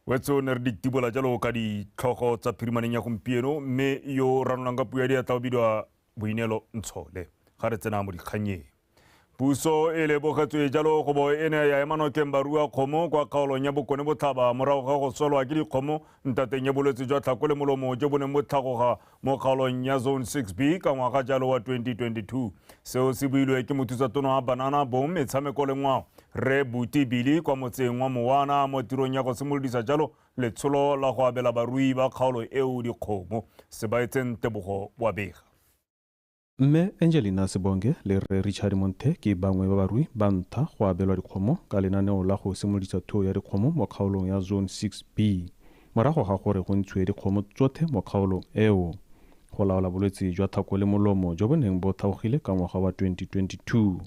Wetso ne re di tibola jalo ka ditlhogo tsa phirimaneng ya gompieno, mme yo ranolang ka puo ya diatla o bidiwa Boineelo Ntshole. Ga re tsena mo dikgannyeng. Puso e lebogetswe jalo go bo e ne ya ema nokeng barua kgomo kwa kgaolong ya Bokone Botlhaba morago ga go swelwa ke dikgomo ntateng ya bolwetse jwa tlhako le molomo jo bo neng bo tlhagoga mo kgaolong ya Zone 6B ka ngwaga jalo wa 2022. Seo se builwe ke mothusatona wa banana, bong, metshameko le ngwao, Rre Buti Bili kwa motseng wa Mowana mo tirong ya go simolodisa jalo letsholo la go abela barui ba kgaolo eo dikgomo. Sebaetseng Tebogo wa bega. Mme Angelina Sebonge le Rre Richard Monthe ke bangwe ba barui ba ntha go abelwa dikgomo ka lenaneo la go simolodisa thuo ya dikgomo mo kgaolong ya Zone 6B morago ga gore go ntshiwe dikgomo tsothe mo kgaolong eo go laola bolwetse jwa thako le molomo jo bo neng bo thaogile ka ngwaga wa 2022.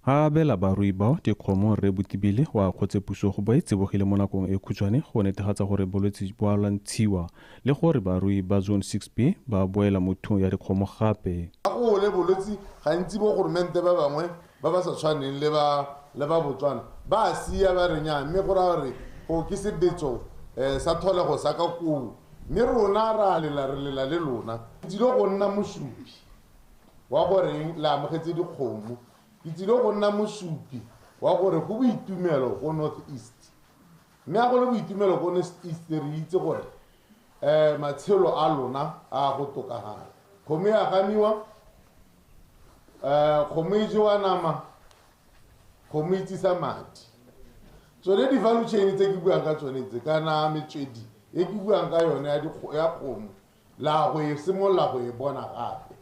A abela barui bao dikgomo, Rre Botibile o akgotse puso go bo e tsibogile mo nakong e khutshwane go netefatsa gore bolwetse bo a lwantshiwa le gore barui ba Zone 6B ba boela mo thuong ya dikgomo gape. Ga go ole bolwetse gantsi bo goromente ba bangwe ba ba sa tshwaneng le ba le ba Botswana ba a sia ba re nyaa mme go raya gore go ke sebetso sa tholego sa ka koo mme rona ra lela re lela le lona. Ke tsile go nna mosupi wa goreng le amogetse dikgomo. Ke tsile go nna mosupi wa gore go boitumelo ko North East. Mme a go le boitumelo ko North East re itse gore um matshelo a lona a go tokagala. Kgomo e a gamiwa, um kgomo e jewa nama, kgomo e tsisa madi. Tsone di-value chain tse ke buang ka tsone tse kana metswedi e ke buang ka yone ya kgomo la go e simolola go e bona gape.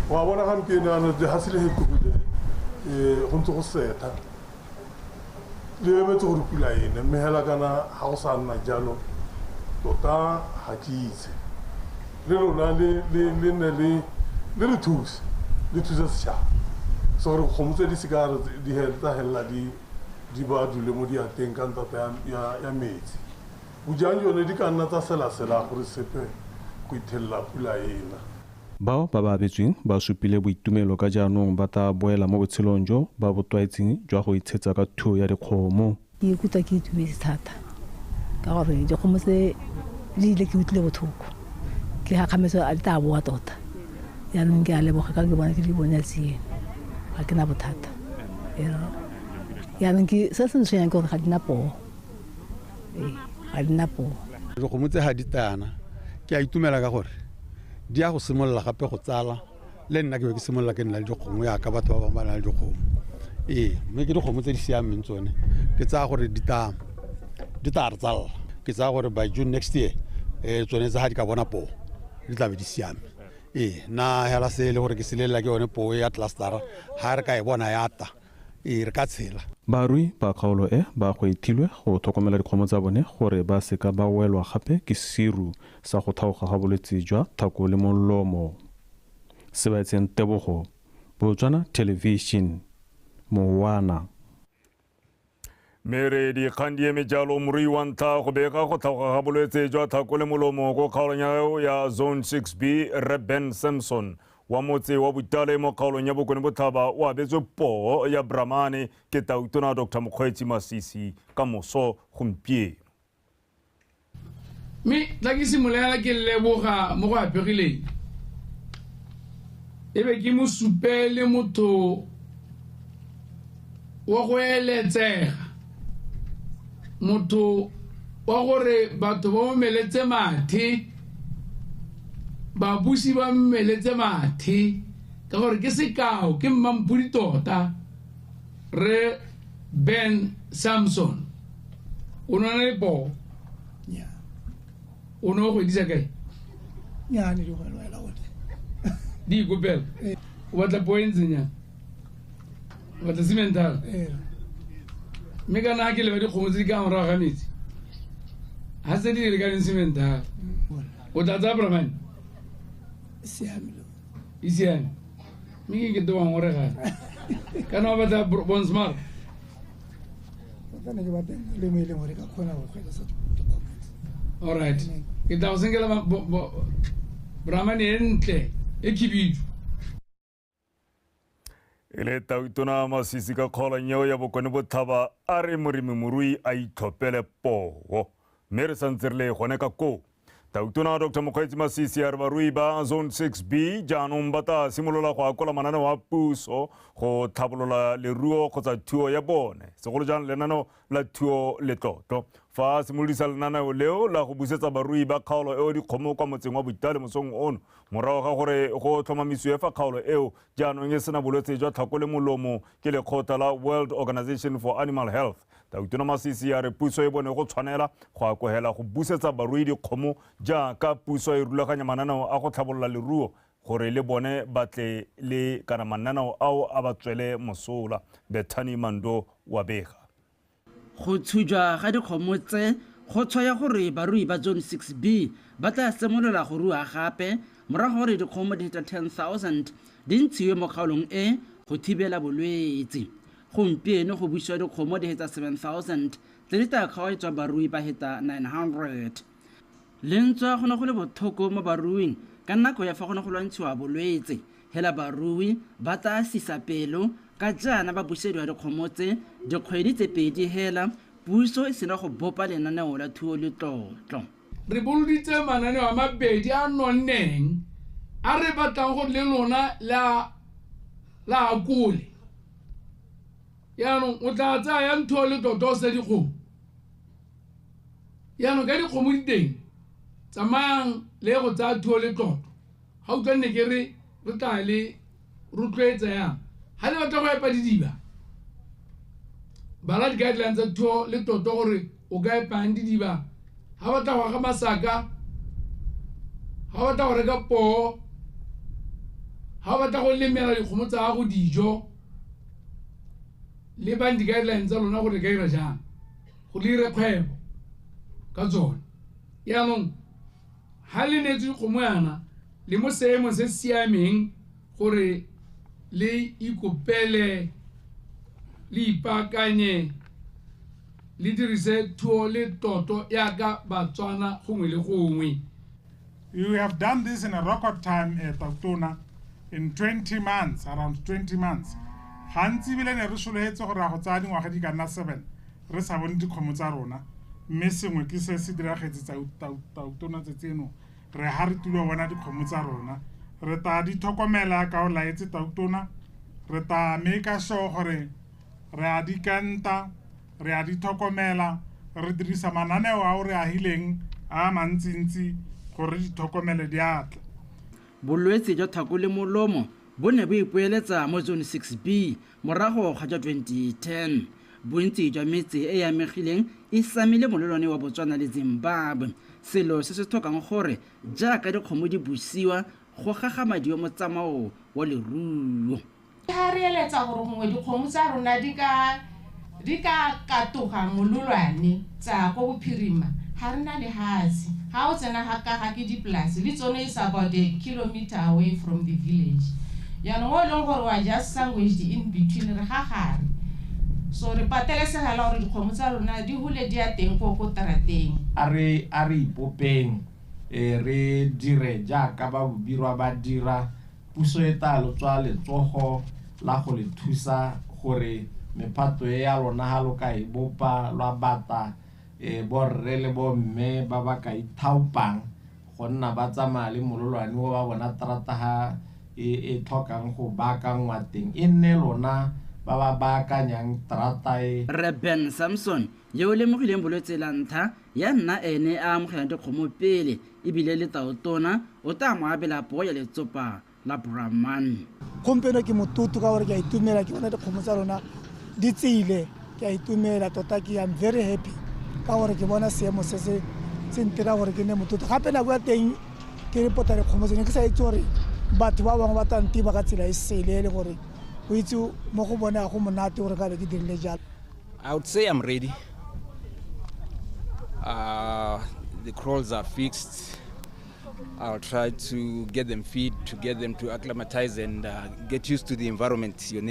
Wa bona gampieno jaanong lefatshe le fetogile, go ntse go setha, le emetse gore pula e ne, mme hela kana ga go sa nna jalo tota ga ke itse. Le lona le le nne le le re thuse, le thuse setšhaba se gore kgomo tse di se ka di tsa helela di di ba dule mo diateng ka ntata ya metsi. Bojang jone di ka nna tsa selasela gore sepe go ithelela pula ena. Bao ba ba abetsweng ba supile boitumelo ka jaanong ba tla boela mo botshelong jo ba bo tlwaetseng jwa go itshetsa ka thuo ya dikgomo. Ke ikutlwa ke itumetse thata ka gore dikgomo tse di ile ke utlwile botlhoko, ke gakgametse a di tla boa tota. Jaanong ke a leboga ka ke bona ke di bone tsieno, ga ke na bothata. Jaanong ke se se ntshwenyang ke gore ga di na poo. Ee, ga di na poo. Dikgomo tse ga di tana, ke a itumela ka gore di ya go simolola gape go tsala. Le nna ke be ke simolola ke nna le dikgomo yaka batho ba bangwe ba na le dikgomo. Ee, mme ke dikgomo tse di siameng tsone, ke tsaya gore di tla di tla re tsalela. Ke tsaya gore by June next year tsone tse ga di ka bona poo di tla be di siame. Ee, nna hela se e le gore ke se lelela ke yone poo ya clustera, ga re ka e bona ya ta, ee re ka tshela. Barui ba kgaolo e ba gwetlhilwe go tlhokomela dikgomo tsa bone gore ba seka ba welwa gape ke seru sa go thaoga ga bolwetse jwa thako le molomo. Sebaetseng Tebogo, Botswana Television, Mowana. Mme re dikgang di eme jalo, morui wa ntlha go bega go tlhagoga ga bolwetse jwa tlhako le molomo ko kgaolong ya Zone 6B, Rre Ben Samson wa motse wa Butale mo kgaolong ya Bokone Botlhaba o abetswe poo ya Brahmane ke Tautona Dr. Mokgweetsi Masisi ka moso gompieno. Mme tla ke simolola ke leboga mo go apegileng, e be ke mo supe le motho wa go eletsega, motho wa gore batho ba mo meletse mathe, babusi ba mmeletse mathe, ka gore ke sekao, ke mmampodi tota, Rre Ben Samson. O ne o na le poo? O ne o go edisa kae? Di ikopela. O batla poo e ntseng jang? O batla sementala? Mme kana ga ke leba dikgomo tse di ka morago ga metsi, ga tse di lekaneng sementala. O tla tsaya Brahmane? E siame. Mme ke kete wa ngorega. Kana o batla Bonsmara? All right. Ke tla go senkela Brahmane e ntle e khibidu. E le Tautona Masisi ka kgaolong eo ya Bokone Botlhaba a re moremi morui a itlhophele poo. Mme re santse re le gone ka koo. Tautona Dr. Mokgweetsi Masisi a re barui ba Zone 6B jaanong ba tla simolola go akola mananeo a puso go tlhabolola leruo kgotsa thuo ya bone, segolo jang lenaneo la thuo letlotlo. Fa a simolodisa lenaneo leo la go busetsa barui ba kgaolo eo dikgomo kwa motseng wa Boitale mosong ono, morago ga gore go tlhomamisiwe fa kgaolo eo jaanong e sena bolwetse jwa tlhako le molomo ke lekgotla la World Organization for Animal Health, Tautona Masisi a re puso e bone go tshwanela go akogela go busetsa barui dikgomo jaaka puso e rulaganya mananeo a go tlhabolola leruo gore le bone batle le kana mananeo ao a ba tswele mosola. Bethany Mando wa bega. Go tshujwa ga dikgomo tse go tshwaya gore barui ba Zone 6B ba tla simolola go rua gape morago gore dikgomo di feta 10,000 di ntshiwe mo kgaolong e go thibela bolwetse. Gompieno go busiwa dikgomo di feta 7,000 tse di tla kgaoetswa barui ba feta 900. Lentswa go ne go le botlhoko mo baruing ka nako ya fa go ne go lwantshiwa bolwetse, hela barui ba tla sisa pelo ka jaana ba busediwa dikgomo tse dikgwedi tse pedi hela puso e sena go bopa lenaneo la thuo letlotlo. Re boloditse mananeo a mabedi a nonneng a re batlang gore le lona la akole. Jaanong o tla tsaya ntho le tlotlo se dikgomo. Jaanong ka dikgomo di teng, tsamayang le go tsaya thuo le tlotlo. Ga utlwa nne ke re re tla le rotloetsa yang. Ha le batla go epa didiba, bala di-guidelines tsa thuo le tlotlo gore o ka epang didiba. Ha batla go aga masaka, ha batla go reka poo, ha batla go lemela dikgomo tsa gago dijo, le bang di-guidelines tsa lona gore ka ira jang go le dire kgwebo ka tsone. Jaanong ha le neetswe dikgomo yana le mo seemong se siameng gore le ikopele, le ipaakanye, le dirise thuo le tlotlo yaka Batswana gongwe le gongwe. You have done this in a record time, Tautona, in 20 months, around 20 months. Gantsi ebile ne re sologetse gore go tsaya dingwaga di ka nna 7 re sa bone dikgomo tsa rona, mme sengwe ke se se diragetse Tautona tseno re ha re tulo bona dikgomo tsa rona. Re ta di tlhokomela ka o laetse Tautona, re ta make sure gore re a di kanta, re a di tlhokomela, re dirisa mananeo ao re agileng a mantsintsi gore di tlhokomele diatla. Bolwetse jwa tlhako le molomo bo ne bo ipoeletsa mo Zone 6B morago ga jwa 2010. Bontsi jwa metse e e amegileng e samile molelwane wa Botswana le Zimbabwe, selo se se tlhokang gore jaaka dikgomo di busiwa go gagamadiwe motsamao wa leruo. Ha re eletsa gore gongwe dikgomo tsa rona di ka katoga mololwane tsa ko bophirima, ha re na lehatshe. Ha o tsena ga ka ga ke dipolase le tsone is about a kilometer away from the village. Jaanong o e leng gore wa just sandwiched in between, re ga gare. So re patelesegela gore dikgomo tsa rona di hole di ya teng ko tarateng. A re ipopeng, re dire jaaka ba bobirwa ba dira, puso e tla lo tswa letsogo la go le thusa gore mephato e ya lona ha lo ka e bopa lwa bata borre le bomme ba ba ka ithaopang go nna ba tsamaya le mololwane o ba bona terata ha e tlhokang go baakangwa teng, e nne lona ba ba baakanyang terata e. Rre Ben Samson yo o lemogileng bolwetse la ntlha ya nna ene a amogelang dikgomo pele ebile le Tautona o tla mo abela poo ya letsopa la Brahman. Gompieno ke mototo ka gore ke a itumela ke bona dikgomo tsa rona di tsile, ke a itumela tota, ke am very happy ka gore ke bona seemo se se ntira gore ke nne mototo. Gape nako ya teng ke repota dikgomo tsene ke sa itse gore batho ba bangwe ba tla ntiba ka tsela e sele le gore o itse mo go bone a go monate gore ka be ke dirile jalo. I would say I'm ready. The crawls are fixed. I'll try to get them feed, to get them to acclimatize and get used to the environment. And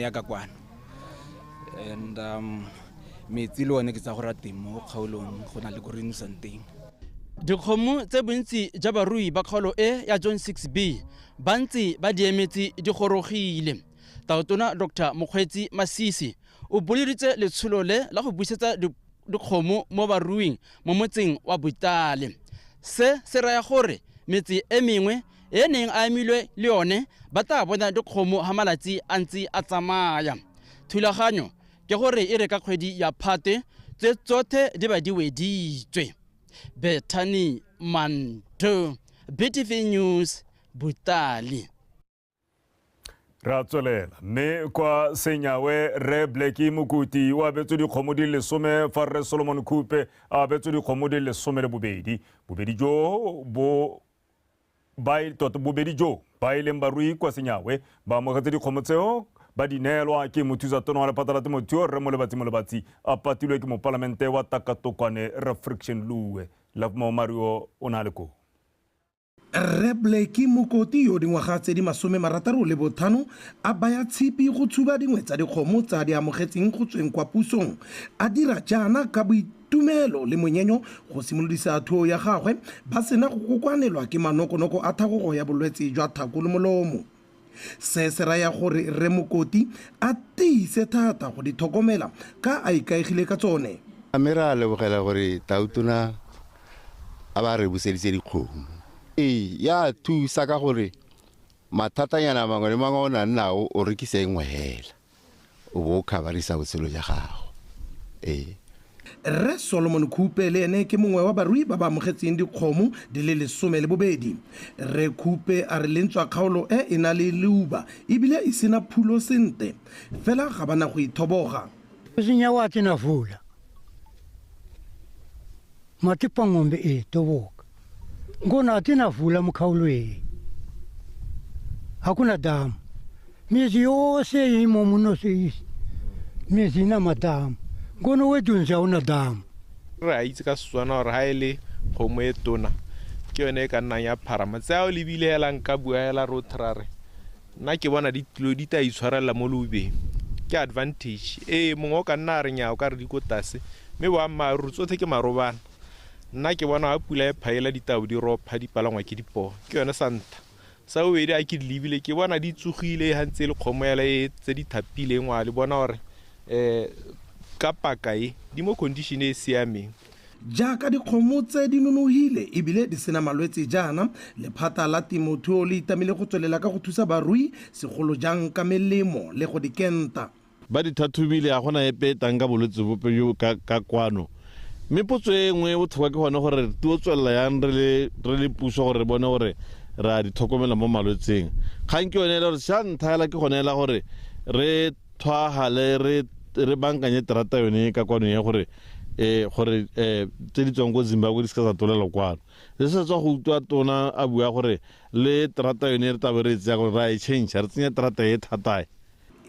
metsi le one ke tsa go rateng mo kgaolong go na le ko re nosang teng. Dikgomo tse bontsi ja barui ba kgaolo e ya Zone 6B ba ntse ba di emetse di gorogile. Tautona Dr. Mokgweetsi Masisi o boleditse letsholo le la go busetsa dikgomo mo baruing mo motseng wa Butale. Se se raya gore metse e mengwe e neng a emilwe le yone ba tla bona dikgomo ha malatsi a ntse a tsamaya. Thulaganyo ke gore e re ka kgwedi ya Phatwe tse tsothe di ba di weditswe. Bethany Manto, BTV News, Butale. Ra tswelela mme kwa Senyawe Rre Blackie Mokuti o abetswe dikgomo di le 10 fa Rre Solomon Khupe a abetswe dikgomo di le 12. Bobedi jo ba e leng barui kwa Senyawe ba amogetse dikgomo tseo ba di neelwa ke mothusa-tona wa lephata la temothuo Rre Molebatsi Molebatsi a patilwe ke mopalamente wa Takatokwane Rre Friction Luwe. Lovemore Mario o na le koo. Rre Blackie Mokoti yo dingwaga tse di 65 a baya tshipi go tshuba dingwe tsa dikgomo tsa di amogetseng go tsweng kwa pusong, a dira jaana ka boitumelo le monyenyo go simolodisa thuo ya gagwe ba sena go kokwanelwa ke manokonoko a thagogo ya bolwetse jwa thako le molomo. Se se raya gore Rre Mokoti a tiise thata go di tlhokomela ka a ikaegile ka tsone. Mme re a lebogela gore Tautona a ba re buseditse dikgomo. Ee, ya thusa ka gore mathatanyana mangwe le mangwe o nang nao o rekise e nngwe hela, o bo o khabarisa botshelo ja gago. Ee. Rre Solomon Khupe le ene ke mongwe wa barui ba ba amogetseng dikgomo di le 12. Rre Khupe a re lentswa kgaolo e e na le leuba ebile e sena phulo sente, fela ga bana go ithoboga. Senyawe a tsena fula matipa ngombe e toboka ngona atina fula mukhaulu e hakuna damu mezi yose imo muno se mezi na madamu ngono wedunza una damu. Re a itse ka Setswana gore ha e le kgomo e tona ke yone e ka nnang ya pharama. Tseo lebile hela nka bua hela rotlhe ra re nna ke bona ditilo di tla itshwarela mo leubeng, ke advantage. Ee, mongwe o ka nna a re nyaa o ka re di ko tlase, mme boammaaruri tsotlhe ke marobana. Nna ke bona ha pula e phaela ditau di ropha di palangwa ke dipoo, ke yone sa ntlha. Sa bobedi a ke di lebile ke bona di tsogile ha ntse le kgomo hela e tse di thapileng wa le bona gore ka paka e di mo condition e siameng. Jaaka dikgomo tse di nonogile ebile di sena malwetse jaana, lephata la temothuo le itamile go tswelela ka go thusa barui segolo jang ka melemo le go dikenta. Ba di thathobile ga gona epe e tang ka bolwetse bope jo ka kwano. Mme potso e nngwe e botlhokwa ke gone gore re tlo tswelela yang re le puso gore re bone gore re a di tlhokomela mo malwetseng. Kgang ke yone e le gore sa ntlha hela ke gone hela gore re thwagale re bankanye terata yone ka kwano ya gore gore tse di tswang ko Zimbabwe di se ka tsa tolela kwano. Le se tswa go utlwa tona a bua gore le terata yone re tla be re e tseya gore re a e change, re tsenya terata e thata.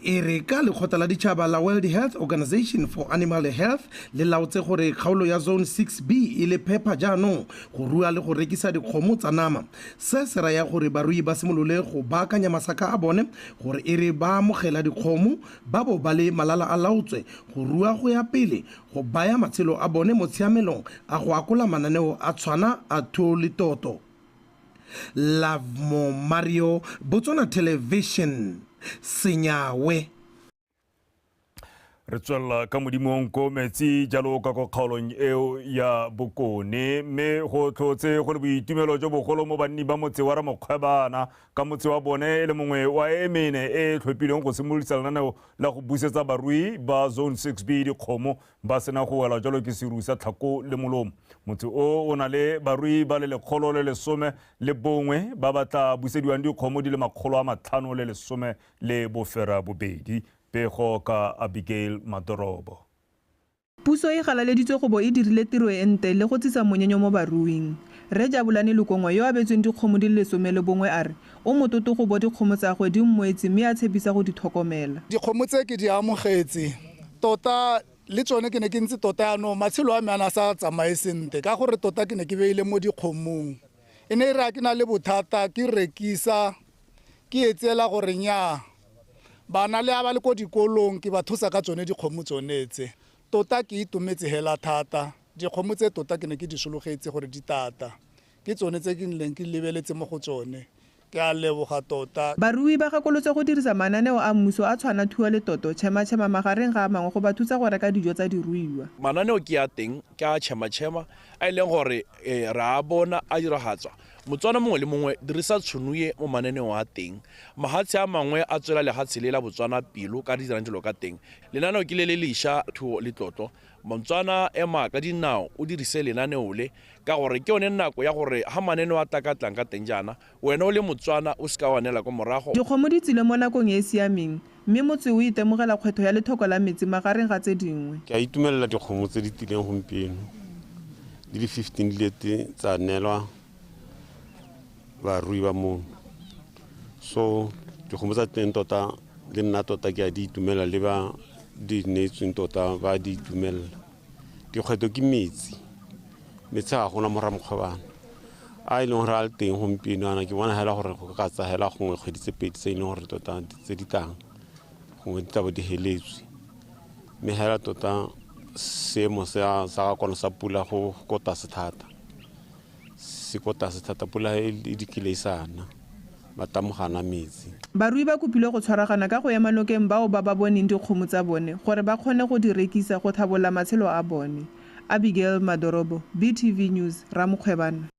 E re ka lekgotla la ditšhaba la World Health Organization for Animal Health le laotse gore kgaolo ya Zone 6B e le phepa jaanong go rua le go rekisa dikgomo tsa nama. Se se raya gore barui ba simolole go baakanya masaka a bone gore e re ba amogela dikgomo ba bo ba le malala a laotswe go rua go ya pele go baya matshelo a bone mo tshiamelong a go akola mananeo a tshwana a thuo le toto. Lovemore Mario, Botswana Television, Senyawe. Re tswelela ka modimong ko metsi jalo ka ko kgaolong eo ya Bokone, mme go tlhotse go le boitumelo jo bogolo mo banni ba motse wa Ramokgwebana ka motse wa bone e le mongwe wa e mene e tlhophilweng go simolodisa lenaneo la go busetsa barui ba Zone 6B dikgomo ba sena go wela jalo ke seru sa tlhako le molomo. Motse o o na le barui ba le 111 ba ba tla busediwang dikgomo di le 518. Pego ka Abigail Madorobo. Puso e galaleditswe go bo e dirile tiro e ntle le go tsisa monyenyo mo baruing. Rre Jabulani Lokongwe yo abetsweng dikgomo di le 11 a re o mototo go bo dikgomo tsa gagwe di mmoetse mme a tshepisa go di tlhokomela. Dikgomo tse ke di amogetse tota le tsone ke ne ke ntse tota yaanong matshelo a me a ne a sa tsamaye sentle ka gore tota ke ne ke beile mo dikgomong. E ne e re a ke na le bothata ke rekisa ke e tseela gore nnyaa bana le a ba le ko dikolong ke ba thusa ka tsone dikgomo tsone tse. Tota ke itumetse hela thata, dikgomo tse tota ke ne ke di sologetse gore di tata, ke tsone tse ke nleng ke lebeletse mo go tsone. Ke a leboga tota. Barui ba gakolotswe go dirisa mananeo a mmuso a tshwana thuo le toto tšhematšhema magareng ga a mangwe go ba thusa go reka dijo tsa diruiwa. Mananeo ke a teng ke a tšhematšhema a e leng gore re a bona a diragatswa. Motswana mongwe le mongwe dirisa tšhono e mo mananeong a teng. Mahatshe a mangwe a tswela lehatshe le la Botswana pelo ka di dirang dilo ka teng. Lenaneo ke le le lešwa thuo le tlotlo. Motswana ema ka dinao o dirise lenaneo le ka gore ke yone nako ya gore ha mananeo a tla ka tlang ka teng jaana wena o le Motswana o seka wa neela ko morago. Dikgomo di tsile mo nakong e e siameng mme motse o itemogela kgwetlho ya lethoko la metsi magareng ga tse dingwe. Ke a itumelela dikgomo tse di tileng gompieno di le 15 di lete tsa neelwa barui ba mono. So dikgomo tsa teng tota le nna tota ke a di itumela le ba di neetsweng tota ba di itumelela. Dikgwetlho ke metsi, metsi ga gona mo Ramokgwebana a e leng gore a le teng gompieno ana ke bona hela gore go ka tsa hela gongwe kgwedi tse pedi tse e leng gore tota tse di tlang gongwe di tla bo di heletswe. Mme hela tota seemo sa ga kono sa pula go ko tlase thata, se ko tlase thata, pula e dikile e sa na, matamo ga ana metsi. Barui ba kopilwe go tshwaragana ka go ema nokeng bao ba ba boneng dikgomo tsa bone gore ba kgone go di rekisa go tlhabolola matshelo a bone. Abigail Madorobo, BTV News, Ramokgwebana.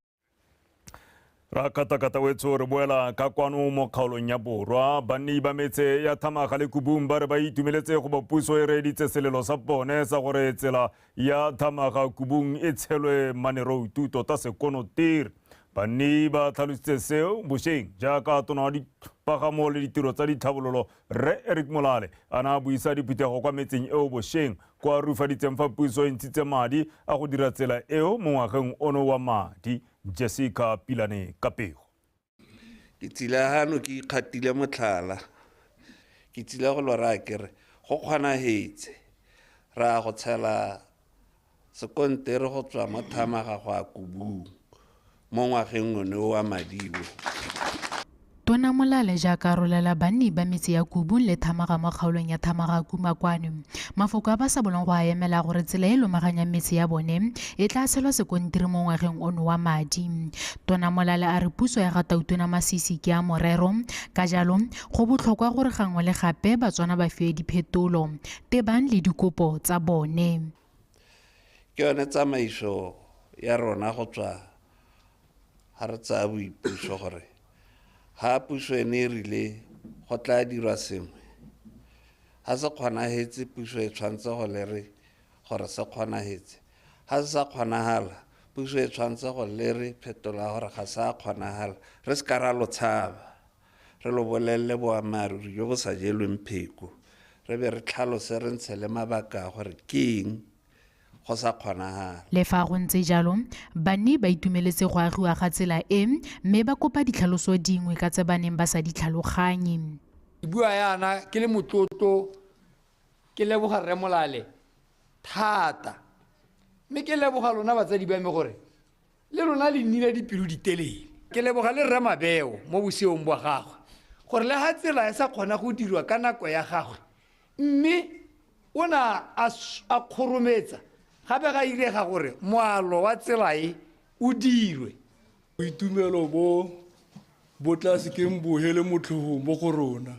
Ra katakata wetso re boela ka kwano mo kgaolong ya Borwa. Banni ba metse ya Thamaga le Kubung ba re ba itumeletse go ba puso e reeditse selelo sa bone sa gore tsela ya Thamaga Kubung e tshelwe maneroutu tota sekonotiri. Banni ba tlhalositse seo bošeng jaaka tona wa dipagamo le ditiro tsa ditlhabololo Rre Eric Molale a na a buisa diphuthego kwa metseng eo bošeng kwa rufaditseng fa puso e ntshitse madi a go dira tsela eo mo ngwageng ono wa madi. Jessica Pilane ka pego. Ke tsile hano ke ikgatile motlhala, ke tsile go lora ke re go kgonagetse ra go tshela sekontere go tswa mo Thamaga go ya Kubung mo ngwageng one wa madibo. Tona Molale jaaka a rolela banni ba metse ya Kubung le Thamaga mo kgaolong ya Thamaga Kumakwane. Mafoko a ba sa bolong go a emela gore tsela e lomaganyang metse ya bone e tla tshelwa sekontiri mo ngwageng ono wa madi. Tona Molale a re puso ya ga Tautona Masisi ke ya morero, ka jalo go botlhokwa gore gangwe le gape Batswana ba fiwe diphetolo tebang le dikopo tsa bone. Ke yone tsamaiso ya rona go tswa ga re tsaya boipuso gore ha puso ene e rile go tla dirwa sengwe, ha se kgonagetse puso e tshwanetse go lere gore se kgonagetse, ha se sa kgonagala puso e tshwanetse go lere phetola gore ga sa kgonagala. Re se ka ra lo tshaba, re lo bolelele boammaaruri jo bo sa jelweng pheko, re be re tlhalose re ntshe le mabaka a gore ke eng go sa kgonagala. Le fa go ntse jalo, banni ba itumeletse go agiwa ga tsela e mme ba kopa ditlhaloso dingwe ka tse ba neng ba sa di tlhaloganye. Ke bua yana ke le motlotlo, ke leboga Rre Molale thata, mme ke leboga lona batsadi ba me gore le lona le nnile dipelo di telele. Ke leboga le Rre Mabeo mo boseong bwa gagwe gore le ga tsela e sa kgona go dirwa ka nako ya gagwe, mme o na a kgorometsa gape ga irega gore moalo wa tsela e o dirwe. Boitumelo bo bo tla se keng bo hele motlhogo mo go rona.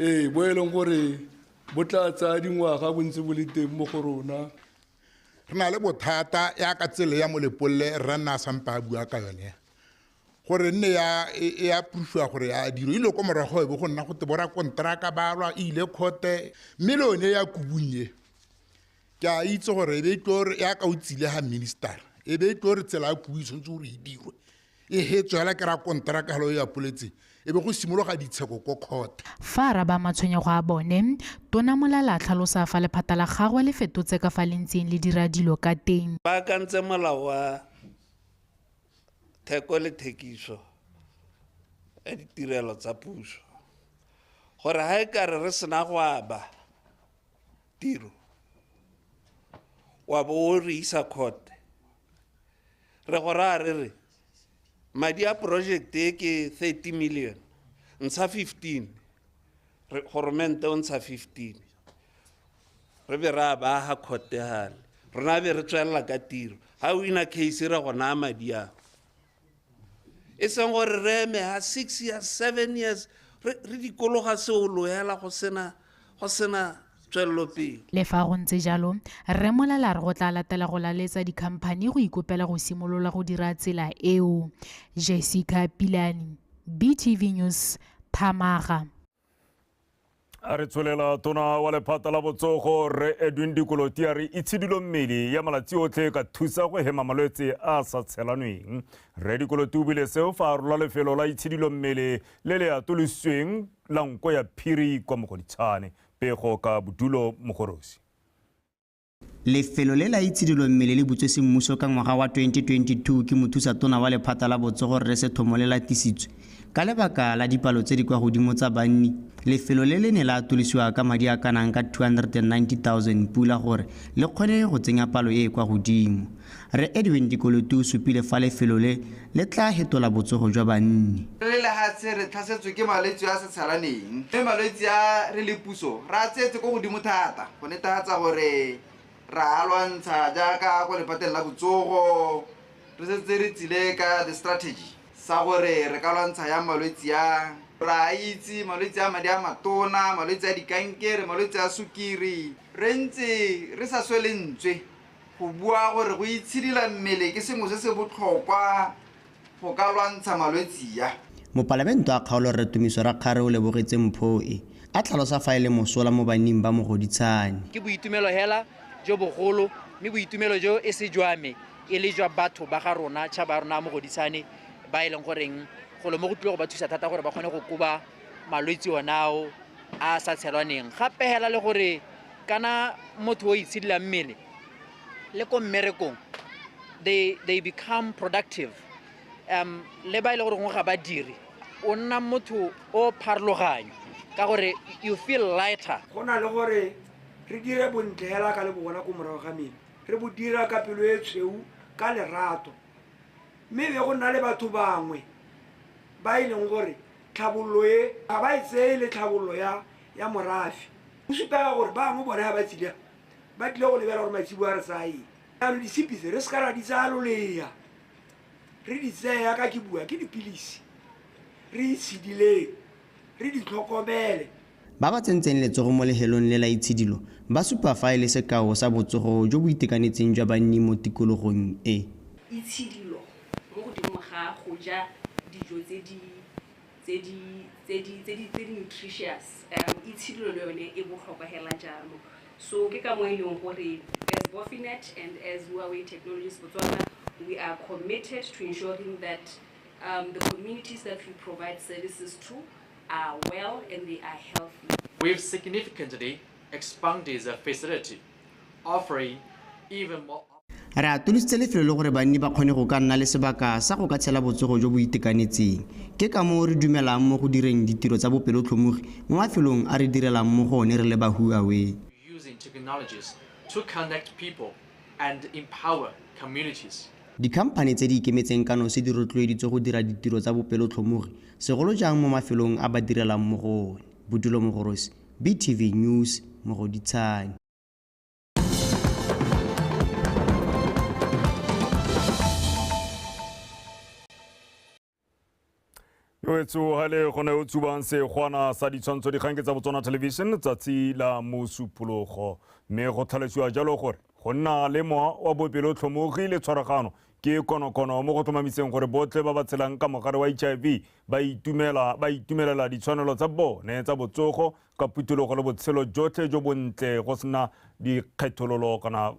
Ee, bo e leng gore bo tla tsaya dingwaga bo ntse bo le teng mo go rona. Re na le bothata ya ka tsela ya Molepolole rra nna a sampe a bua ka yone gore nne ya pusiwa gore ya diro ile ko morago e bo go nna go te bora kontraka ba lwa e ile khote, mme le yone ya Kubung e ke a itse gore e be tlo re ya ka o tsile ha minister e be tlo re tsela ya Kubung e tshwanetse gore e dirwe e hetswe hela ke ra kontraka helo ya poletse e be go simologa ditsheko ko court. Fa araba matshwenyego a bone, Tona Molale a tlhalosa fa lephata la gagwe le fetotse ka fa le ntseng le dira dilo ka teng. Ba akantse molao wa theko le thekiso ya ditirelo tsa puso gore ha e ka re re sena go aba tiro wa bo o re isa court, re go raya re re madi a project e ke 30 million, ntsha 15, re goromente o ntsha 15, re be re a ba ha court hale, rona be re tswelela ka tiro. Ha o ina case re go naya madi ao. E seng gore re eme ha 6 years, 7 years re dikologa seolo hela go sena tswelelopele. Le fa go ntse jalo, Rre Molale a re go tla latela go laletsa dikhamphani go ikopela go simolola go dira tsela eo. Jessica Pilane, BTV News, Thamaga. A re tswelela tona wa lephata la botsogo Rre Edwin Dikoloti a re itshidilo mmele ya malatsi otlhe ka thusa go hema malwetse a sa tshelanweng. Rre Dikoloti o bile seo fa a rola lefelo la itshidilo mmele le le atolositsweng la nko ya phiri kwa Mogoditshane. Pego ka Bodulo Mogorosi. Lefelo le la itshidilo mmele le butswe semmuso ka ngwaga wa 2022 ke mothusa tona wa lephata la botsogo Rre Sethomo le latisitswe ka lebaka la dipalo tse di kwa godimo tsa banni. Lefelo le le ne la atolosiwa ka madi a kanang ka 290,000 pula gore le kgone go tsenya palo e e kwa godimo. Rre Edwin Dikoloti o supile fa lefelo le le tla hetola botsogo jwa banni. Re le lehatshe re tlhasetswe ke malwetse a sa tshelaneng, mme malwetse a re le puso re a tseetse ko godimo thata go netefatsa gore ra lwantsha jaaka ko lephateng la botsogo. Re setse re tsile ka the strategy sa gore re ka lwantsha yang malwetse a. Ra itse malwetse a madi a matona, malwetse a dikankere, malwetse a sukiri. Re ntse re sa swele ntswe go bua gore go itshidila mmele ke sengwe se se botlhokwa go ka lwantsha malwetse a. Mopalamente wa kgaolo Rre Tumiso Rakgare o lebogetse mpho e, a tlhalosa fa e le mosola mo banning ba Mogoditshane. Ke boitumelo hela jo bogolo, mme boitumelo jo e se jwa me, e le jwa batho ba ga rona, tšhaba ya rona Mogoditshane, ba e leng goreng golo mo go tlile go ba thusa thata gore ba kgone go koba malwetse onao a sa tshelwaneng. Gape hela le gore kana motho o itshidila mmele le ko mmerekong, they become productive. Le ba e le gore gongwe ga ba dire, o nna motho o pharologanyo ka gore you feel lighter. Go na le gore re dire bontle hela ka le bona ko morago ga meno, re bo dira ka pelo e tshweu ka lerato, mme be go nna le batho bangwe ba e leng gore tlhabollo e ga ba e tseye le tlhabollo ya morafe. Go supega gore bangwe bone ga ba tsile ba tlile go lebela gore matsibo a re tsaya eng. Jaanong ditshipi tse re seka ra di tsaya lolea, re di tseya ka ke bua ke dipilisi, re itshidileng, re di tlhokomele. Ba ba tsentseng letsogo mo lehelong le la itshidilo ba supa fa e le sekao sa botsogo jo bo itekanetseng jwa banni mo tikologong e. Itshidilo mo godimo ga go ja dijo tse di nutritious, itshidilo le yone e botlhokwa hela jalo. So ke ka mo e leng gore as Bofinet and as Huawei Technologies Botswana, we are committed to ensuring that the communities that we provide services to are well and they are healthy. We've significantly expanded the facility, offering even more. Re atolositse lefelo le gore banni ba kgone go ka nna le sebaka sa go ka tshela botsogo jo bo itekanetseng. Ke ka moo re dumelang mo go direng ditiro tsa bopelotlhomogi mo mafelong a re direlang mo go one re le ba Huawei. Using technologies to connect people and empower communities. Dikhamphane tse di ikemetseng ka nosi di rotloeditswe go dira ditiro tsa bopelotlhomogi segolo jang mo mafelong a ba direlang mo go one. Bodulo Mogorosi, BTV News, Mogoditshane. Yoetso hale gone o tsubang segwana sa ditshwantsho dikgang ke tsa Botswana Television tsatsi la Mosupologo, mme go tlhalosiwa jalo gore go nna le mowa wa bopelotlhomogi le tshwaragano ke konokono mo go tlhomamiseng gore botlhe ba ba tshelang ka mogare wa HIV ba itumelela ditshwanelo tsa bone tsa botsogo ka phuthologo le botshelo jotlhe jo bontle go sena dikgethololo kana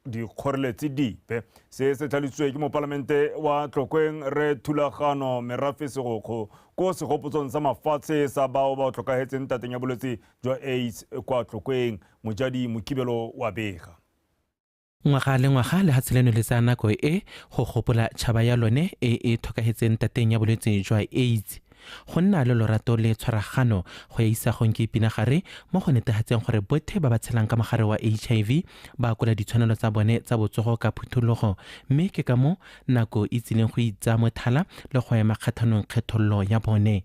dikgoreletsi dipe. Se se tlhalositswe ke mopalamente wa Tlokweng Rre Thulagano Merafe Segokgo ko segopotsong sa mafatshe sa bao ba tlhokahetseng tateng ya bolwetse jwa AIDS kwa Tlokweng. Mojadi Mokibelo wa bega. Ngwaga le ngwaga lehatshe leno le tsaya nako e go gopola tšhaba ya lone e e tlhokahetseng tateng ya bolwetse jwa AIDS. Go nna le lorato le tshwaragano go ya isagong ke pinagare mo go netefatseng gore botlhe ba ba tshelang ka mogare wa HIV ba akola ditshwanelo tsa bone tsa botsogo ka phuthologo, mme ke ka mo nako e tsileng go itsa mothala le go ema kgatlhanong kgethololo ya bone.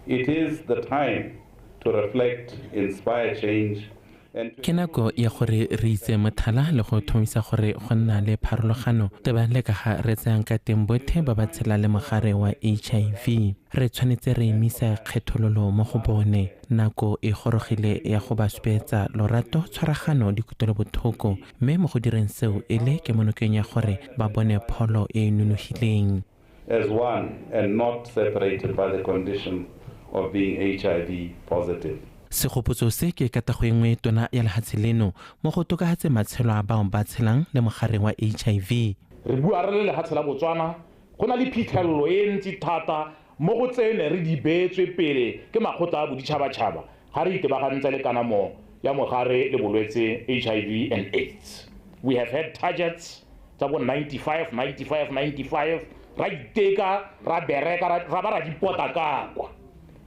It is the time to reflect, inspire change Ke nako ya gore re itse mothala le go thomisa gore go nna le pharologano tebang le ka ga re tseyang ka teng botlhe ba ba tshelang le mogare wa HIV. Re tshwanetse re emisa kgethololo mo go bone. Nako e gorogile ya go ba supetsa lorato, tshwaragano le kutlwelobotlhoko, mme mo go direng seo e le kemonokeng ya gore ba bone pholo e e nonofileng. As one and not separated by the condition of being HIV positive. Segopotso se ke katago e nngwe tona ya lehatshe leno mo go tokafatseng matshelo a bao ba tshelang le mogare wa HIV. Re bua re le lehatshe la Botswana, go na le phitlhelelo e ntsi thata mo go tsene re di beetswe pele ke makgotla a boditšhabatšhaba ga re itebagantse le kanamo ya mogare le bolwetse HIV and AIDS. We have had targets tsa bo 95, 95, 95, ra iteka, ra bereka, ra ba ra dipota ka kwa.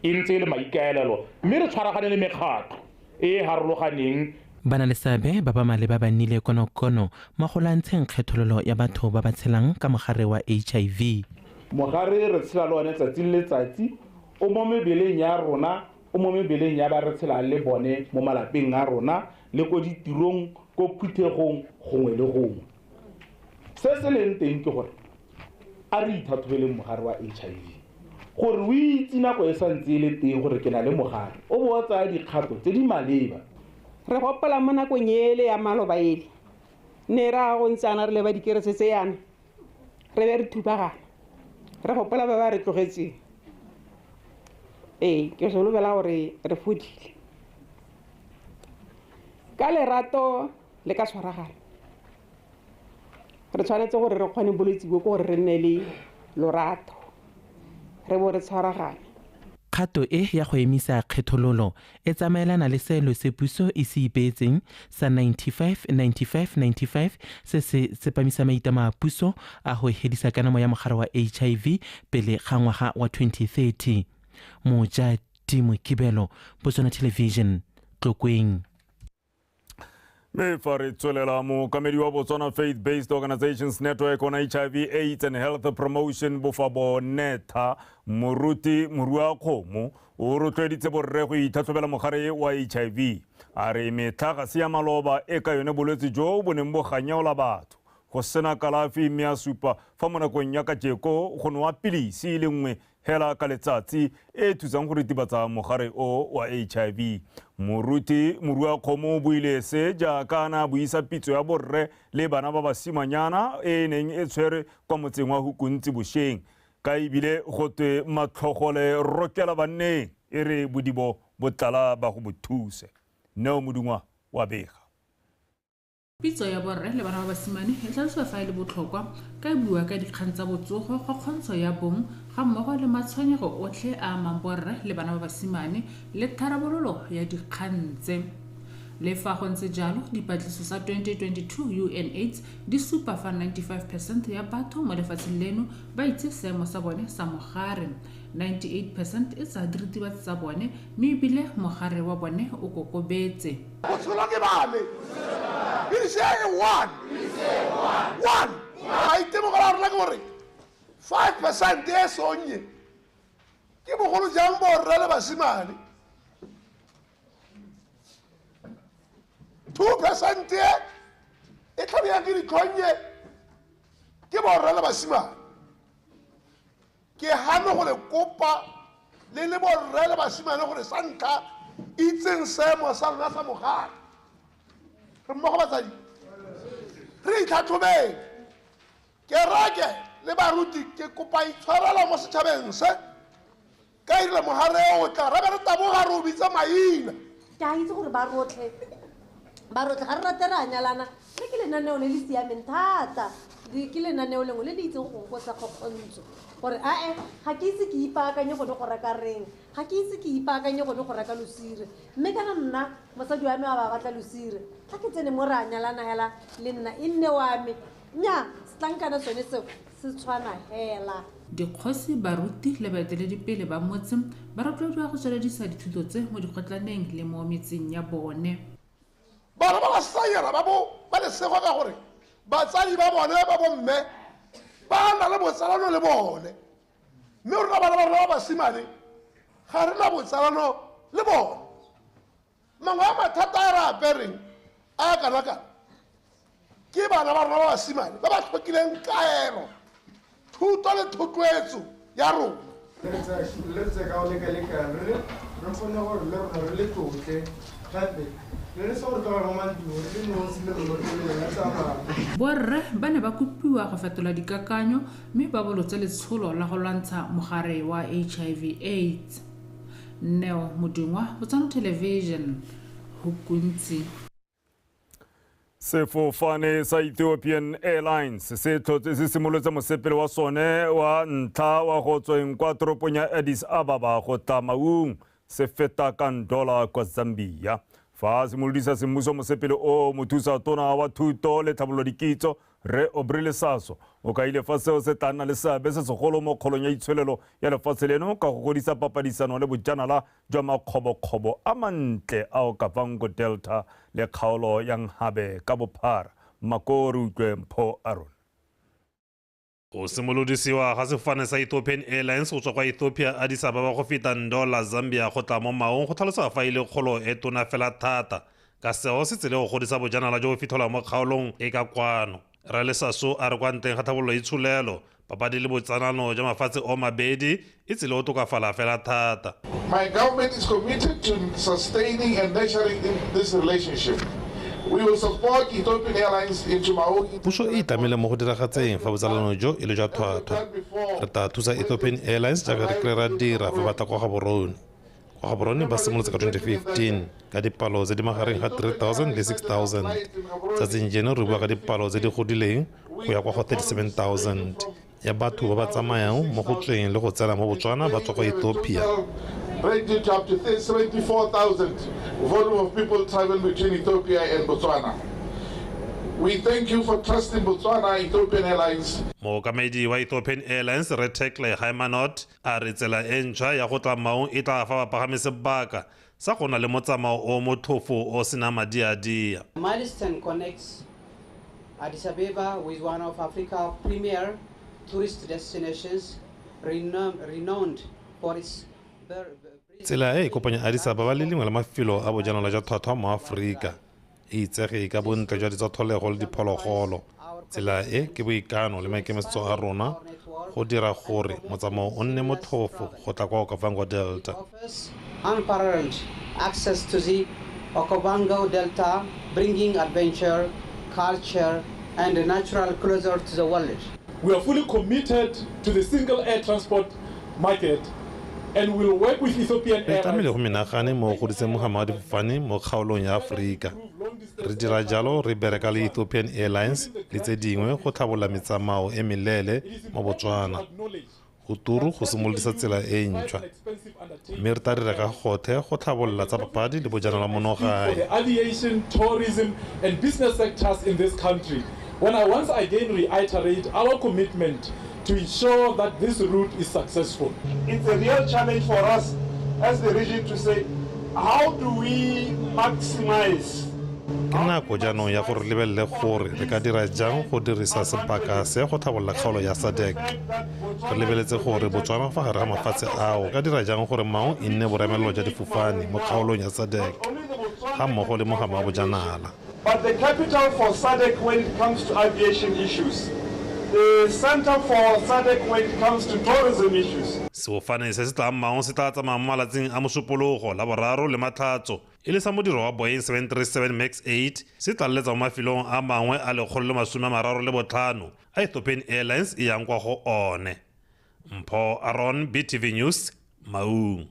E ntse e le maikaelelo mme re tshwaragane le mekgatlho e e harologaneng. Ba na le seabe ba ba maleba ba nnile konokono mo go lwantsheng kgethololo ya batho ba ba tshelang ka mogare wa HIV. Mogare re tshela le one tsatsi le letsatsi, o mo mebeleng ya rona, o mo mebeleng ya ba re tshelang le bone mo malapeng a rona le ko ditirong, ko phuthegong gongwe le gongwe. Se se leng teng ke gore a re ithathobeleng mogare wa HIV, gore o itse nako e santse e le teng gore ke na le mogare, o bo o tsaya dikgato tse di maleba. Re gopola mo nakong ele ya maloba ele, ne ra go ntsana re le ba dikerese tse yana, re be re thubagana, re gopola ba ba re tlogetseng. Ee, ke solofela gore re fodile ka lerato le ka tshwaragano. Re tshwanetse gore re kgone bolwetse bo ke gore re nne le lorato, re bo re tshwaragane. Kgato e ya go emisa kgethololo e tsamaelana le seelo se puso e se ipeetseng sa 95 95 95 se se tsepamisa maitlamo a puso a go hedisa kanamo ya mogare wa HIV pele ga ngwaga wa 2030. Moja Timo Kibelo, Botswana Television, Tlokweng. Mme fa re tswelela, mookamedi wa Botswana Faith Based Organizations Network on HIV AIDS and Health Promotion Bofabonetha Moruti Moruakgomo o rotloeditse borre go itlhatlhobela mogare wa HIV. A re metlha ga se ya maloba e ka yone bolwetse jo bo neng bo ganyaola batho go sena kalafi, mme a supa fa mo nakong ya kajeko go nowa pilisi e le nngwe hela ka letsatsi e thusang go ritibatsa mogare o wa HIV. Moruti Moruakgomo o buile se jaaka a ne a buisa pitso ya borre le bana ba basimanyana e neng e tshwere kwa motseng wa Hukuntsi bošeng, ka ebile go twe matlhogole rokela banneng e re bodibo bo tlala ba go bo thuse. Neo Modungwa wa bega. Pitso ya borre le bana ba basimane e tlhalosiwa fa e le botlhokwa ka e bua ka dikgang tsa botsogo, kgokgontsho ya bong ga mmogo le matshwenyego otlhe a amang borre le bana ba basimane le tharabololo ya dikgang tse. Le fa go ntse jalo, dipatlisiso tsa 2022 UNAIDS di supa fa 95% ya batho mo lefatsheng leno ba itse seemo sa bone sa mogare. 98% e tsaya diritibatsi tsa bone mme ebile mogare wa bone o kokobetse. Botshelo ke ba me. One. One. Maitemogelo a rona ke gore 5% e sonnye ke bogolo jang borre le basimane. 2% e tlhabiyang ke ditlhonnye ke borre le basimane. Ke hane go le kopa le le borre le basimane gore sa ntlha itseng seemo sa lona sa mogare. Re mmogo batsadi, re itlhatlhobeng. Kereke le baruti ke kopa itshwarelo mo setšhabeng se ka erile mogare o tla ra be re taboga re o bitsa maina. Ke a itse gore ba rotlhe ga re rate re a nyalana, mme ke lenaneo le le siameng thata, ke lenaneo lengwe le le itseng go fokotsa kgokgontsho gore ae ga ke itse ke ipaakanye gone go reka reng, ga ke itse ke ipaakanye gone go reka losire, mme kana nna mosadi wa me wa ba batla losire, tla ke tsene mo re a nyalana hela le nna e nne wa me. Nnyaa, setlankana sone seo se tshwana hela. Dikgosi, baruti le baeteledipele ba motse ba rotloediwa go tsweledisa dithuto tse mo dikgotlaneng le mo metseng ya bone. Bana ba basanyana ba bo ba lesego ka gore batsadi ba bone ba bomme ba na le botsalano le bone, mme rona bana ba rona ba basimane ga re na botsalano le bone. Mangwe a mathata a re apereng a kana-kana ke bana ba rona ba basimane ba ba tlhokileng kaelo, thuto le thotloetso ya rona. Le tse ka go lekalekana re kgone gore le rona re le tlotle gape le re se gore tlogela mo mantlong re le nosi le rona re le tsamaya. Borre ba ne ba kopiwa go fetola dikakanyo mme ba bolotse letsholo la go lwantsha mogare wa HIV AIDS. Neo Modungwa, Botswana Television, Hukuntsi. Sefofane sa Ethiopian Airlines se tlhotse se simolotse mosepele wa sone wa ntlha wa go tsweng kwa toropong ya Addis Ababa go tla Maung se feta ka Ndola kwa Zambia. Fa a simolodisa semmuso mosepele o, mothusa tona wa thuto le tlhabololo dikitso Rre Aubrey Lesaso o kaile fa seo se tla nna le seabe se segolo mo kgolong ya itsholelo ya lefatshe leno ka go godisa papadisano le bojanala jwa makgobokgobo a mantle a Okavango Delta le kgaolo ya Nhabe ka bophara. Mako re utlwe Mpho Aron. Go simolodisiwa ga sefofane sa Ethiopian Airlines go tswa kwa Ethiopia Addis Ababa go feta Ndola, Zambia go tla mo Maung go tlhalosa fa e le kgolo e tona fela thata, ka seo se tsile go godisa bojanala jo bo fitlhelwang mo kgaolong e ka kwano. Rre Lesaso a re kwa ntleng ga tlhabololo itsholelo, papadi le botsalano jwa mafatshe o mabedi e tsile go tokafala fela thata. My government is committed to sustaining and nurturing this relationship. We will support Ethiopian Airlines into Maung. Puso e itlamile mo go diragatseng fa botsalano jo e le jwa tlhwatlhwa. Re tla thusa Ethiopian Airlines jaaka re kile ra dira fa ba tla kwa Gaborone. Kwa Gaborone ba simolotse ka 2015 ka dipalo tse di magareng ga 3,000 le 6,000. Tsatsing jeno re bua ka dipalo tse di godileng go ya kwa go 37,000 ya batho ba ba tsamayang mo go tsweng le go tsena mo Botswana ba tswa kwa Ethiopia. Ranging to up to 74,000 volume of people travel between Ethiopia and Botswana. We thank you for trusting Botswana Ethiopian Airlines. Mookamedi wa Ethiopian Airlines Rre Tekle Haimanot a re tsela e ntšhwa ya go tla Maung e tla fa bapagami sebaka sa go na le motsamao o motlhofo o sena madiadia. Milestone connects Addis Ababa with one of Africa's premier tourist destinations, renowned for its Tsela e e kopanya Addis Ababa le lengwe la mafelo a bojanala jwa tlhwatlhwa mo Aforika. E itsege ka bontle jwa ditsatlholego le diphologolo. Tsela e ke boikano le maikemisetso a rona go dira gore motsamao o nne motlhofo go tla kwa Okavango Delta. Unparalleled access to the Okavango Delta, bringing adventure, culture, and natural closer to the world. We are fully committed to the single air transport market and will work with Ethiopian Re tlamehile Airlines. go menagane mo go godiseng mogama wa difofane mo kgaolong ya Aforika. Re dira jalo re bereka le Ethiopian Airlines le tse dingwe go tlhabolola metsamao e meleele mo Botswana. Go turu go simolodisa tsela e ntšhwa, mme re tla dira ka gothe go tlhabolola tsa papadi le bojanala mono For gae. the aviation, tourism, and business sectors in this country. When I once again reiterate our commitment to ensure that this route is successful. It's a real challenge for us as the region to say, how do we maximize? Ke nako jaanong ya gore re lebelele gore re ka dira jang go dirisa sebaka se go tlhabolola kgaolo ya SADC. Re lebeletse gore Botswana fa gare ga mafatshe ao ka dira jang gore Maung e nne boremelelo jwa difofane mo kgaolong ya SADC ga mmogo le mogama wa bojanala. But the capital for SADC when it comes to aviation issues, the center for SADC when it comes to tourism issues. Sefofane se se tlang Maung se tla tsamaya mo malatsing a Mosupologo, Laboraro le Matlhatso e le sa modiro wa Boeing 737 MAX 8 se tlaleletsa mo mafelong a mangwe a 135 a Ethiopian Airlines e yang kwa go one. Mpho Aron, BTV News, Maung.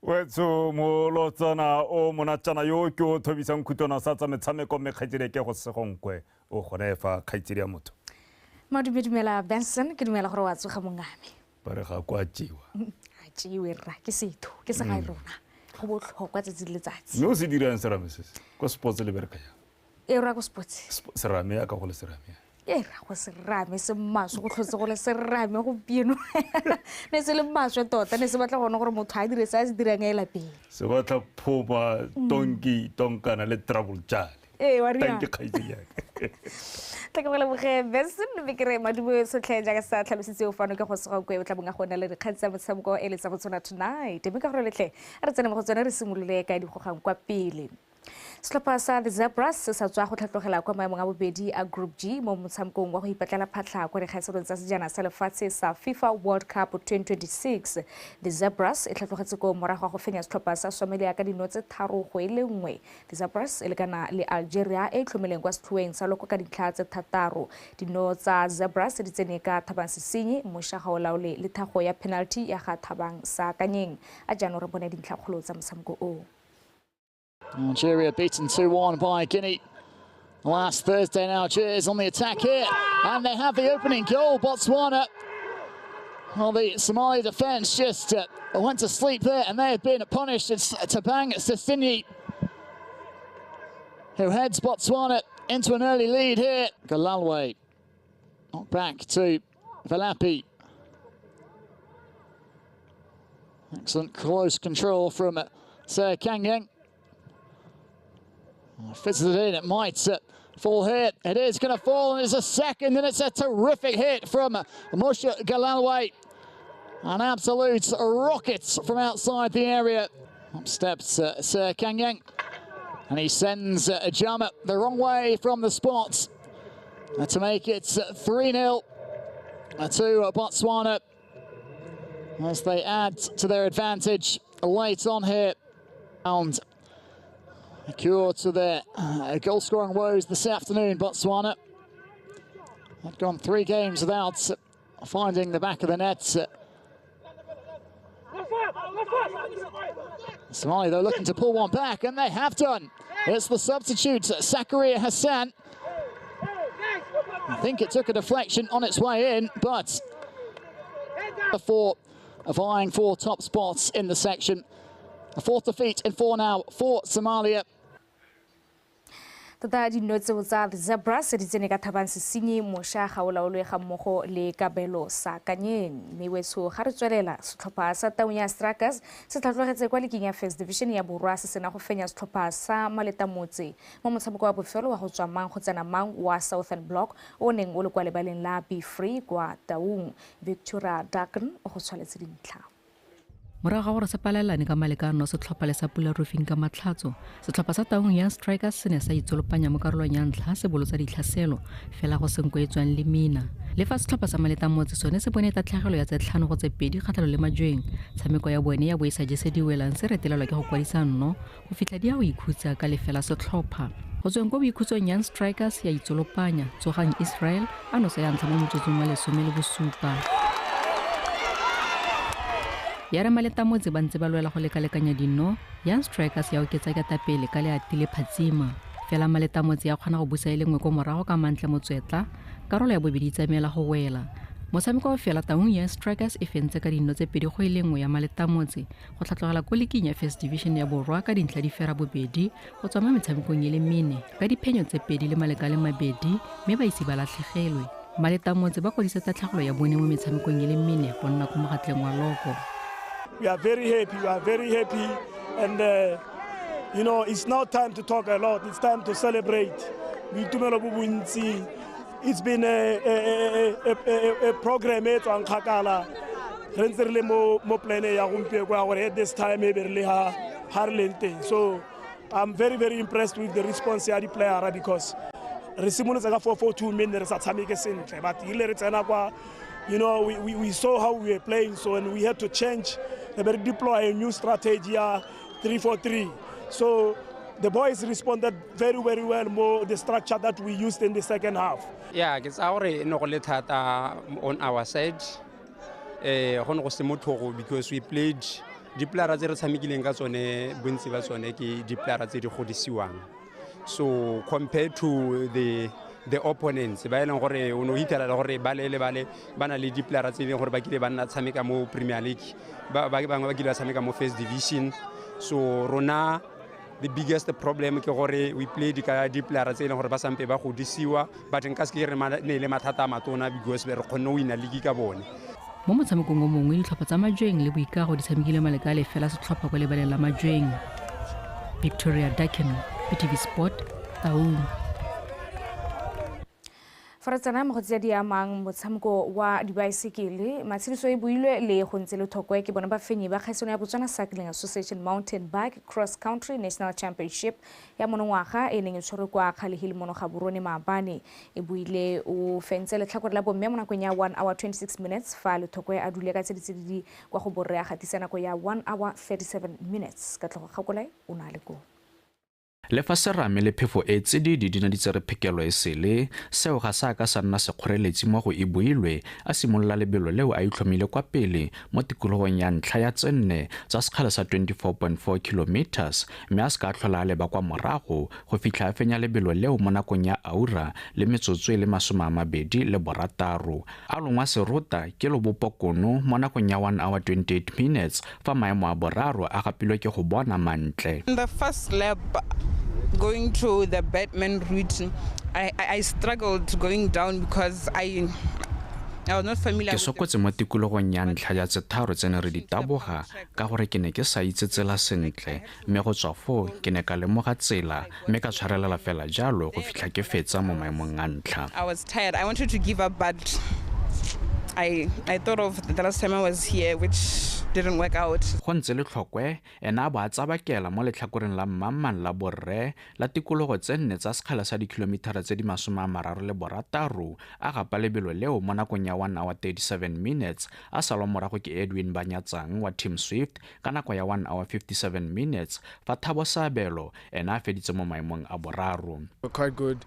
Wetso molotsana o monatšana yo ke o thobisang khutwana sa tsa metshameko mme kgaitsedi ke go segonkwe o gone fa kgaitsedi ya motho. Madume dumela Benson, ke dumela gore wa tsoga mongame. Ba re ga kwa tšewa. A tšewe rra, ke setho, ke segae rona. Go botlhokwa tsatsi le letsatsi. Mme o se dirang serame se se? Ko sports le bereka jang? E rra ko sports. Serame ya ka go le serame. E ra go serame se maswe go tlhotse go le serame gompieno. Ne se le maswe tota, ne se batla gone gore motho a dire se a se dirang a e lapeng. Se batla phoma, tonki, tonkana le trouble jale. Ee, wa riang. Thank you, kgaitsedi yaka. Tla ke go leboge Benson, mme ke re madumo sotlhe jaaka sa tlhalositse o fano ke go sega kwe o tla bong a go na le dikgang tsa motshameko e le tsa Botswana Tonight. Mme ka gore letlhe re tsene mo go tsone re simolole ka digogang kwa pele. Setlhopha sa The Zebras se sa tswa go tlhatlogela kwa maemong a bobedi a Group G mo motshamekong wa go ipatlela phatlha kwa dikgaisanong tsa sejana sa lefatshe sa FIFA World Cup 2026. The Zebras e tlhatlogetse ko morago ga go fenya setlhopha sa Somalia ka dino tse 3-1. The Zebras e lekana le Algeria e tlhomileng kwa setlhoeng sa loko ka dintlha tse 6. Dino tsa Zebras di tsene ka Thabang Sesenyi, Mosha Gaolaole le thago ya penalty ya ga Thabang Sakanyeng. A jaanong re bone dintlhakgolo tsa motshameko o. Algeria beaten 2-1 by Guinea last Thursday. Now Algiers on the attack here, and they have the opening goal, Botswana. Well, the Somali defence just went to sleep there, and they have been punished. It's Tabang Sesinyi who heads Botswana into an early lead here. Galalwe knocked back to Velapi. Excellent close control from Sir Kangyang. Fizzes it in, it might fall here. It is going to fall, and it's a second, and it's a terrific hit from Moshe Galalwe. An absolute rocket from outside the area. Up steps Sir Kangyang, and he sends Jama the wrong way from the spot to make it 3-0 to Botswana as they add to their advantage late on here. And a cure to their goal-scoring woes this afternoon, Botswana. They've gone 3 games without finding the back of the net. Somali, though, looking to pull one back, and they have done. It's the substitute, Zakaria Hassan. I think it took a deflection on its way in, but four vying for top spots in the section. A 4th defeat in 4 now for Somalia. Tota dino tseo tsa The Zebras di tsene ka Thabang Sesenyi, Mosha Gaolaolwe ga mmogo le Kabelo Sakanyeng. Mme wetsho ga re tswelela, setlhopha sa Taung ya Strikers se tlhatlogetse kwa liking ya First Division ya Borwa se sena go fenya setlhopha sa Maletamotse mo motshameko wa bofelo wa go tswa mang go tsena mang wa Southern Block o neng o le kwa lebaleng la Be Free kwa Taung. Victoria Daken o go tshwaletse dintlha. Morago ga gore se palelane ka malekano setlhopha le sa Pula Roofing ka matlhatso, setlhopha sa Taung ya Strikers se ne sa itsolopanya mo karolong ya ntlha se bolotsa ditlhaselo fela go senko e tswang le mina. Le fa setlhopha sa Maletamotse sone se bone tatlhegelo ya tse 5-2 kgatlhano le Majweng, tshameko ya bone ya bo e sa jese diwelang se retelelwa ke go kwadisa nno go fitlha di ya go ikhutsa ka lefela setlhopha. Go tsweng ko boikhutsong Young Strikers ya itsolopanya, Tsogang Israel a nosa ya ntlha mo motsotsong wa 17. Ya re Maletamotse ba ntse ba lwela go lekalekanya dino, Young Strikers ya oketsa ketapele ka leati le phatsima. Fela Maletamotse ya kgona go busa e le nngwe ko morago ka mantle motswetla, karolo ya bobedi e tsamaela go wela. Motshameko wa fela Taung Young Strikers e fentse ka dino tse 2-1 ya Maletamotse go tlhatlogela ko liking ya First Division ya Borwa ka dintlha di fera bobedi go tswa mo metshamekong e le mene ka diphenyo tse 2 le maleka le mabedi, mme ba ise ba latlhegelwe. Maletamotse ba kwadisa tatlhegelo ya bone mo metshamekong e le mene go nna ko mogatleng wa loko. We are very happy, we are very happy, and you know, it's not time to talk a lot, it's time to celebrate. It's been a program e tswang kgakala. Re ntse re le mo plan ya gompieno gore at this time e be re le ha re leng teng. So I'm very, very impressed with the response ya di-playera because re simolotse ka 4-4-2 mme ne re sa tshameke sentle, but ile re tsena kwa, you know, we saw how we were playing, so and we had to change, we deploy a new strategy, 3-4-3. So the boys responded very, very well more the structure that we used in the second half. Yeah, it's our on our side. Because we played the players tse re tshamekileng ka tsone bontsi ba tsone ke di-playera tse di godisiwang. So compared to the opponents ba e leng gore o ne o ithela gore ba le ba na le di-playera tse e leng gore ba kile ba nna tshameka mo Premier League, ba bangwe ba kile ba tshameka mo First Division. So rona The biggest problem ke gore we played ka di-playera tse e leng gore ba sampe ba godisiwa, but nka se ke re ne le mathata a matona because re kgonne go wina league ka bone. Mo motshamekong o mongwe, ditlhopha tsa Majweng le Boikago di tshamekile maleka a lefela setlhopha kwa lebaleng la Majweng. Victoria Dakin, BTV Sport, Taung. Fa re tsena mo go tse di amang motshameko wa dibaesekele, Matshediso e builwe le go ntse le thokwe ke bone bafenyi ba kgaisano ya Botswana Cycling Association Mountain Bike Cross Country National Championship ya monongwaga e neng e tshwerwe kwa Kgalehile mono Gaborone maabane. E buile o fentse letlhakore la bomme mo nakong ya 1 hour 26 minutes, fa Lethokwe a dule ka tse di kwa go borre a gatisa nako ya 1 hour 37 minutes. Katlego Kgakole o na le koo. Le fa serame le phefo e tsididi di ne di tsere phekelo e sele, seo ga sa ka sa nna sekgoreletsi mo go e builwe a simolola lebelo leo a itlhomile kwa pele mo tikologong ya ntlha ya tse nne tsa sekgala sa 24.4 kilometers, mme a se ka tlhola a leba kwa morago go fitlha a fenya lebelo leo mo nakong ya aura le metsotso e le 26. A longwa serota ke Lobopokono mo nakong ya 1 hour 28 minutes, fa maemo a boraro a gapilwe ke go bona mantle. In the first lap, going to the Batman route, I struggled going down because I was not familiar. Ke sokotse mo tikologong ya ntlha ya tse tharo tse ne re di taboga ka gore ke ne ke sa itse tsela sentle, mme go tswa foo ke ne ka lemoga tsela mme ka tshwarelela fela jalo go fitlha ke fetsa mo maemong a ntlha. I was tired. I wanted to give up, but I thought of the last time I was here, which didn't work out. Go ntse le tlhokwe ena a bo a tsabakela mo letlhakoreng la mmamang la borre la tikologo tse nne tsa sekgala sa dikilomitara tse di 36, a gapa lebelo leo mo nakong ya 1 hour 37 minutes, a salwa morago ke Edwin Banyatsang wa Team Swift ka nako ya 1 hour 57 minutes, fa Thabo Sabelo ena a feditse mo maemong a boraro. We're quite good.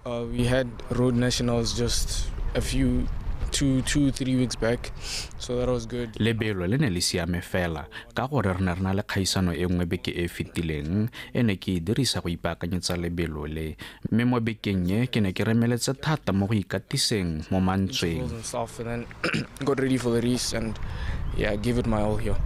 We had road nationals just a few 2-3 weeks back, so that was good. Lebelo le ne le siame fela ka gore re ne re na le kgaisano e nngwe beke e fetileng e ne ke e dirisa go ipaakanyetsa lebelo le, mme mo bekeng e ke ne ke remeletse thata mo go ikatiseng mo mantsweng. Got ready for the race and yeah, give it my all here.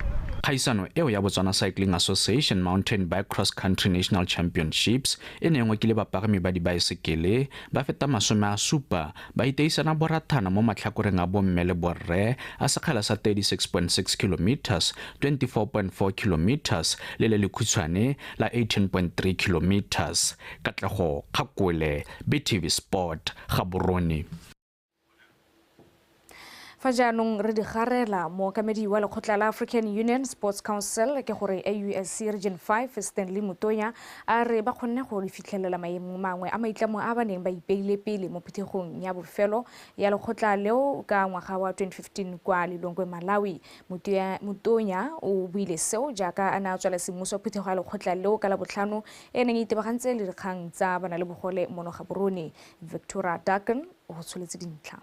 Kgaisano eo ya Botswana Cycling Association Mountain Bike Cross Country National Championships e ne engwe ke le bapagami ba dibaesekele ba feta 70 ba iteisana borathana mo matlhakoreng a bomme le borre a sekgala sa 36.6 kilometers, 24.4 kilometers le le lekhutshwane la 18.3 kilometers. Katlego Kgakole, BTV Sport, Gaborone. Fa jaanong re di garela, mookamedi wa lekgotla la African Union Sports Council ke gore AUSC Region 5 Stanley Mutonya a re ba kgonne go fitlhelela maemo mangwe a maitlamo a ba neng ba ipeile pele mo phuthegong ya bofelo ya lekgotla leo ka ngwaga wa 2015 kwa Lilongwe, Malawi. Mutonya o buile seo jaaka a ne a tswala semmuso phuthego ya lekgotla leo ka Labotlhano e neng e itebagantse le dikgang tsa bana le bogole mono Gaborone. Victoria Dakin o tsholetse dintlha.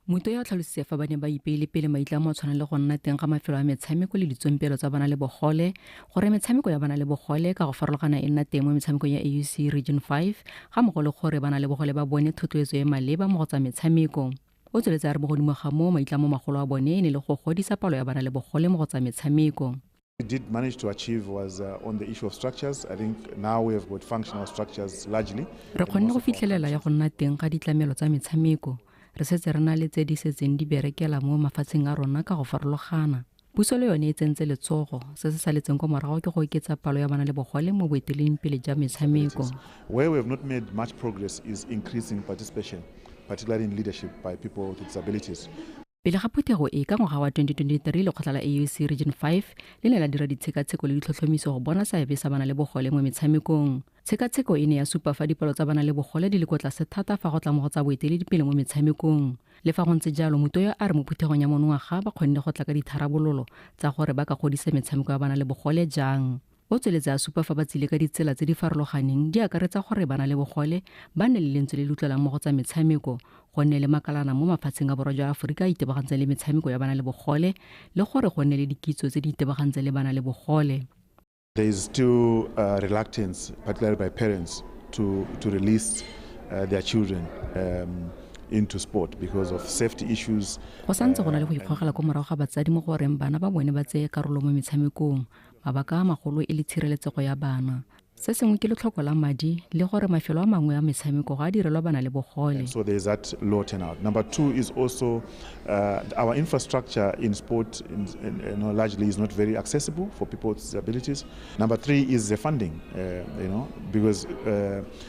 Mutoya o tlhalositse fa ba ne ba ipeile pele maitlamo a tshwana le go nna teng ga mafelo a metshameko le ditsompelo tsa bana le bogole, gore metshameko ya bana le bogole ka go farologana e nna teng mo metshamekong ya AUC Region 5, ga mmogo le gore bana le bogole ba bone thotloetso e maleba mo go tsa metshameko. O tsweletse a re bogodimo ga moo maitlamo magolo a bone e ne le go godisa palo ya bana le bogole mo go tsa metshameko. We did manage to achieve was on the issue of structures. I think now we have got functional structures largely. Re kgonne go fitlhelela ya go nna teng ga ditlamelo tsa metshameko. Re setse re na le tse di setseng di berekela mo mafatsheng a rona ka go farologana. Puso le yone e tsentse letsogo, se se saletseng kwa morago ke go oketsa palo ya bana le bogole mo boeteleng pele jwa metshameko. Where we have not made much progress is increasing participation, particularly in leadership by people with disabilities. Pele ga phuthego e ka ngwaga wa 2023, lekgotla la AUC Region 5 le ne la dira ditshekatsheko le ditlhotlhomiso go bona seabe sa bana le bogole mo metshamekong. Tshekatsheko e ne ya supa fa dipalo tsa bana le bogole di le kwa tlase thata fa go tla mo go tsa boeteledipele mo metshamekong. Le fa go ntse jalo, Mutoya a re mo phuthegong ya monongwaga ba kgonne go tla ka ditharabololo tsa gore ba ka godisa metshameko ya bana le bogole jang. O tsweletse a supa fa ba tsile ka ditsela tse di farologaneng di akaretsa gore bana le bogole ba nne le lentswe le le utlwalang mo go tsa metshameko, go nne le makalana mo mafatsheng a borwa jwa Aforika a itebagantseng le metshameko ya bana le bogole, le gore go nne le dikitso tse di itebagantseng le bana le bogole. There is still reluctance, particularly by parents, to release their children into sport because of safety issues. Go santse go na le go ikgogela ko morago ga batsadi mo goreng bana ba bone ba tseye karolo mo metshamekong. Mabaka a magolo e le tshireletsego ya bana. Se sengwe ke letlhoko la madi le gore mafelo a mangwe a metshameko ga a direlwa bana le bogole. So there's that low turnout. Number two is also our infrastructure in sport largely is not very accessible for people with disabilities. Number three is the funding, because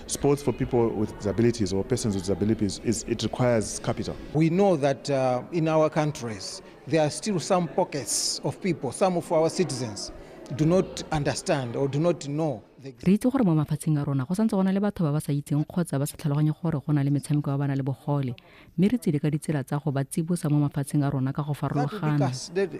sports for people with disabilities or persons with disabilities, it requires capital. We know that in our countries there are still some pockets of people, some of our citizens do not understand or do not know. Re itse gore mo mafatsheng a rona go santse go na le batho ba ba sa itseng kgotsa ba sa tlhaloganye gore go na le metshameko ya bana le bogole, mme re tsile ka ditsela tsa go ba tsibosa mo mafatsheng a rona ka go farologana.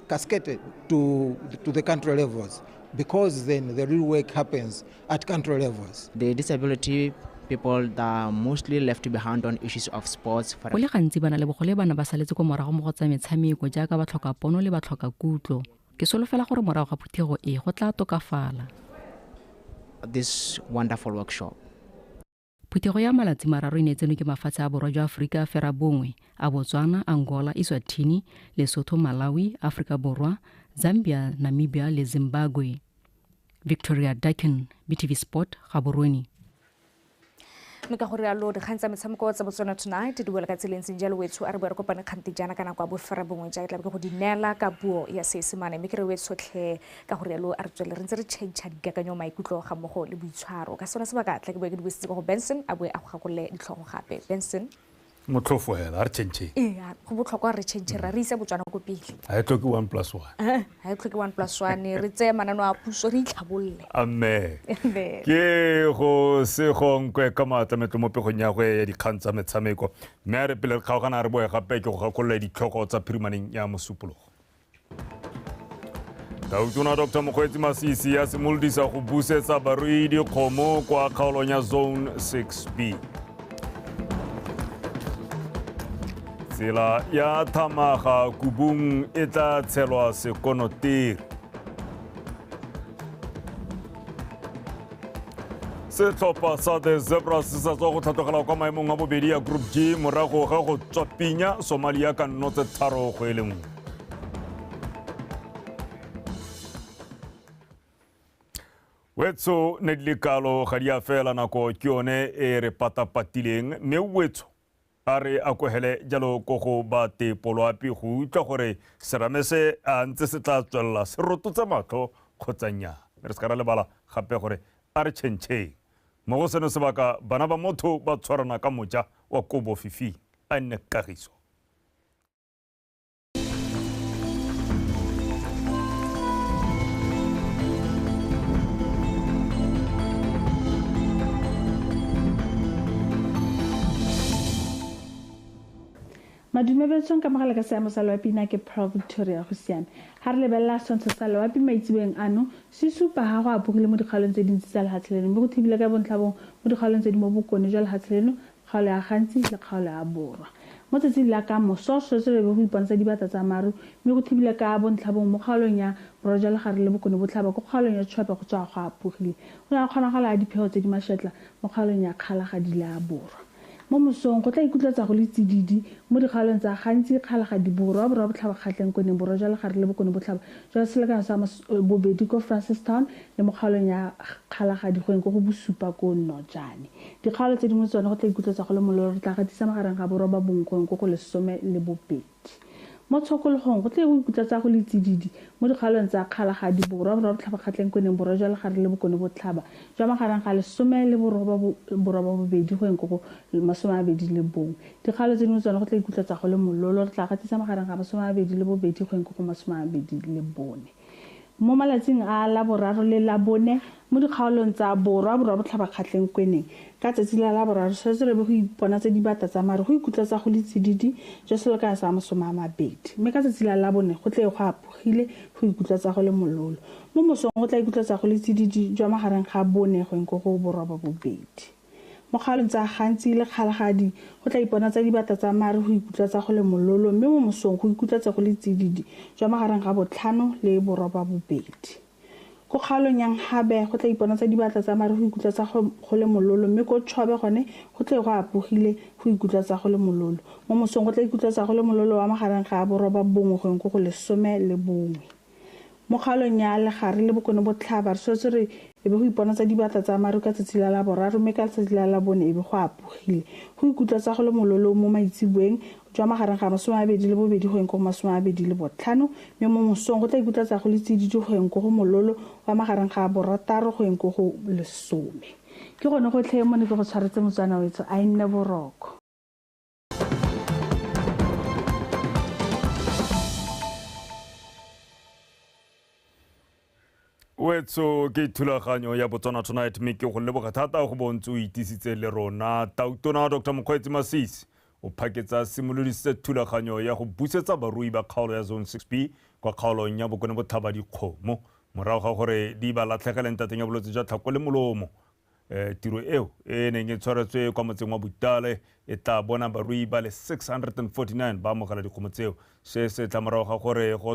Cascaded to the country levels, because then the real work happens at country levels. The disability people that are mostly left behind on issues of sports. Go le gantsi bana le bogole bana ba saletse ko morago mo go tsa metshameko jaaka ba tlhoka pono le ba tlhoka kutlo. Ke solofela gore morago ga phuthego e go tla tokafala. This wonderful workshop. Phuthego ya malatsi mararo e ne tsenwe ke mafatshe a borwa jwa Aforika a fera bongwe, a Botswana, Angola, Eswatini, Lesotho, Malawi, Afrika Borwa, Zambia, Namibia le Zimbabwe. Victoria Dakin, BTV Sport, Gaborone. Mme ka gore yalo dikgang tsa metshameko tsa Botswana Tonight di boela ka tseleng seng jalo wetsho a re boe re kopane kgante jaana ka nako ya 9:30 jaaka tlabe ke go di neela ka puo ya Seesemane, mme ke re wetshotlhe ka gore yalo a re tswele re ntse re change dikakanyo maikutlo ga mmogo le boitshwaro. Ka sone sebaka tla ke boe ke di buisitse go Benson a boe a go gakolole ditlhogo gape. Benson motlhofo hela a re change. Ee, go botlhokwa re change ra re ise Botswana ko pele. Ha e tlhoke 1 + 1. Ha e tlhoke 1 + 1 re tseye manano a puso re itlhabolle. Amen. Ke go se gonkwe ka maatla metlo mo pegong ya go ya dikgang tsa metshameko, mme a re pele re kgaogana re boe gape ke go gakolola ditlhogo tsa phirimaneng ya mosupologo. Tautona Dr. Mokgweetsi Masisi ya simolodisa go busetsa barui dikgomo kwa kgaolong ya Zone 6B. Tsela ya Thamaga Kubung e tla tshelwa sekonotiri. Setlhopha sa The Zebras se sa tswa go tlhatlogela kwa maemong a bobedi ya Group G morago ga go tswapinya Somalia ka 0-3. Wetso ne di le kalo ga di a fela nako ke yone e re patapatileng, mme wetso a re akohele jalo ko go ba tepoloapi go utlwa gore serame se a ntse se tla tswelela se rototse matlho kgotsa nnyaa. Re se ka ra lebala gape gore a re tšhentšheng mo go seno sebaka bana ba motho ba tshwarana ka moja wa kobo fifing a nne kagiso. Madume betsong ka mogala ka seemo sa loapi nna ke Pearl Victoria go siame. Ha re lebelela setshwantsho sa loapi maitsebeng ano se supa ha go apogile mo dikgaolong tse dintsi tsa lefatshe leno, mme go thibile ka bontlhabong mo dikgaolong tse di mo bokone jwa lefatshe leno, kgaolo ya Gantsi le kgaolo ya Borwa. Mo tsatsing la ka moso se be go ipontsha dibata tsa maru, mme go thibile ka bontlhabong mo kgaolong ya Borwa jwa Legare le Bokone Botlhaba ko kgaolong ya Tšhope go tswa go apogile. Go na le kgonagalo ya diphego tse di mašetla mo kgaolong ya Kgalagadi le ya Borwa. Mo mosong go tla ikutlwetsa go le tsididi mo dikgaolong tsa Gantsi, Kgalagadi Borwa, Borwa Botlhaba, Kgatleng, Kweneng, Borwa jwa Legare le Bokone Botlhaba jwa selekano sa bobedi ko Francistown le mo kgaolong ya Kgalagadi go eng ko go bosupa ko Nojane. Dikgaolo tse dingwe tsone go tla ikutlwetsa go le mollo, re tla gatisa magareng ga 9 go eng ko go 12. Mo tshokologong go tle go ikutlwetsa go le tsididi mo dikgaolong tsa Kgalagadi Borwa, Borwa Botlhaba, Kgatleng, Kweneng, Borwa jwa Legare le Bokone Botlhaba jwa magareng ga 10 le 8 go eng ko go 21. Dikgaolo tse dingwe tsone go tla ikutlwetsa go le mololo, re tla gatisa magareng ga 22 go eng ko go 24. Mo malatsing a Laboraro le Labone mo dikgaolong tsa Borwa, Borwa Botlhaba, Kgatleng, Kweneng ka tsatsi la Laboraro se re be go ipona tse dibata tsa mare go ikutlwetsa go le tsididi jwa selekano sa 20, mme ka tsatsi la Labone go tle go apogile go ikutlwetsa go le mololo. Mo mosong go tla ikutlwetsa go le tsididi jwa magareng ga 4 go eng ko go 8. Mo kgaolong tsa Gantsi le Kgalagadi go tla ipona tsa dibata tsa mare go ikutlwetsa go le mololo, mme mo mosong go ikutlwetsa go le tsididi jwa magareng ga 5 le 8. Ko kgaolong ya Nhabe go tla ipona tsa dibata tsa mare go ikutlwetsa go le mololo, mme ko Tšhobe gone go tle go apogile go ikutlwetsa go le mololo. Mo mosong go tla ikutlwetsa go le mololo wa magareng ga 9 go eng ko go 11. Mo kgaolong ya legare le bokone botlhaba re swetse re e be go iponatsa dibata tsa maru ka tsatsi la laboraro, mme ka letsatsi la labone e be go apogile. Go ikutlwa tsa go le mololo mo maitseboeng jwa magareng ga 22 go yeng ko go 25, mme mo mosong go tla ikutlwa tsa go le tsididi go yeng ko go mololo wa magareng ga 6 go yeng ko go 10. Ke gone gotlhe mo ne ke go tshwaretse motswana wetsho, a e nne boroko. Wetso ke thulaganyo ya Botswana Tonight, mme ke go leboga thata go bo ntse o itisitse le rona. Tautona Dr Mokgweetsi Masisi o phaketsa simolodisitse thulaganyo ya go busetsa barui ba kgaolo ya Zone 6B kwa kgaolong ya Bokone Botlhaba dikgomo morago ga gore di ba latlhegele ntateng ya bolwetse jwa tlhako le molomo. Tiro eo e neng e tshwaretswe kwa motseng wa Butale e tla bona barui ba le 649 ba amogela dikgomo tseo. Se se tla morago ga gore go